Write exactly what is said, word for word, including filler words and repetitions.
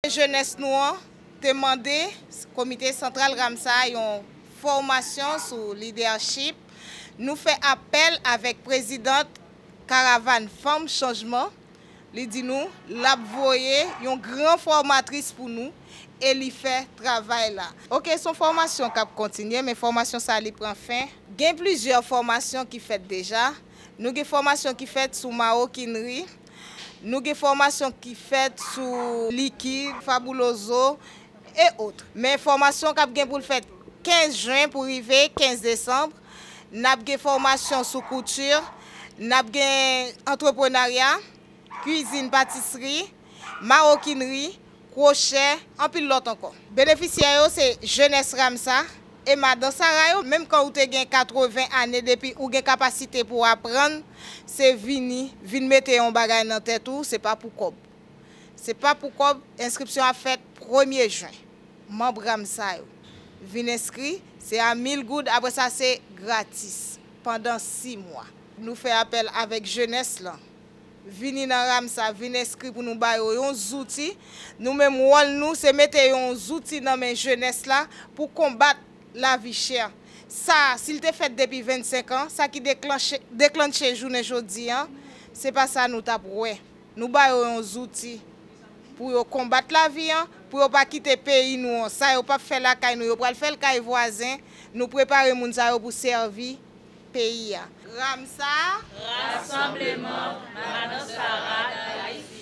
Jenès nou an te mande Komite Santral Ramsa yon fòmasyon sou lidèchip. Nou fè apèl avèk prezidant Karavàn Fanm Chanjman. Li di nou l ap voye yon gran fòmatris pou nou e li fè travay la. Oke, se yon fòmasyon k ap kontinye, men fòmasyon sa a li pran fen. Gen plizyè fòmasyon ki fèt deja. Nou gen fòmasyon ki fèt sou mawokinri, nou gen fòmasyon ki fèt sou likid, fabuloso, e otre. Men fòmasyon k ap gen pou l fèt kenz jen pou rive kenz desanm, n ap gen fòmasyon sou kouti, n ap gen antreprenarya, kwizin, patisri, mawokinri, kwochè, anpil lòt ankò. Benefisyè yo se jenès Ramsa e madan Sara yo. Menm kan ou te gen katreven ane, depi ou gen kapasite pou w aprann, se vini, vin mete yon bagay nan tèt ou, se pa pou kòb. Se pa pou kòb, enskripsyon ap fèt premye jen. Manm Ramsa yo, vin enskri, se a mil goud, apre sa se gratis pandan sis mwa. Nou fè apèl avèk jenès lan. Vini nan Ramsa, vin enskri pou nou ba yo yon zouti. Nou menm, wòl nou se mete yon zouti nan men jenès la pou konbat lavi chè. Sa, si l te fèt depi vennsenk an, sa ki deklanche, deklannche jounen jodi an, se pa sa nou t ap wè. Nou ba yo yon zouti pou yo konbat lavi an, pou yo pa kite peyi nou an. Sa yo p ap fè lakay nou, yo pral fè l kay vwazen. Nou prepare moun sa yo pou sèvi peyi a. Ramsa. Rassemblement Madan Sara d'Haïti.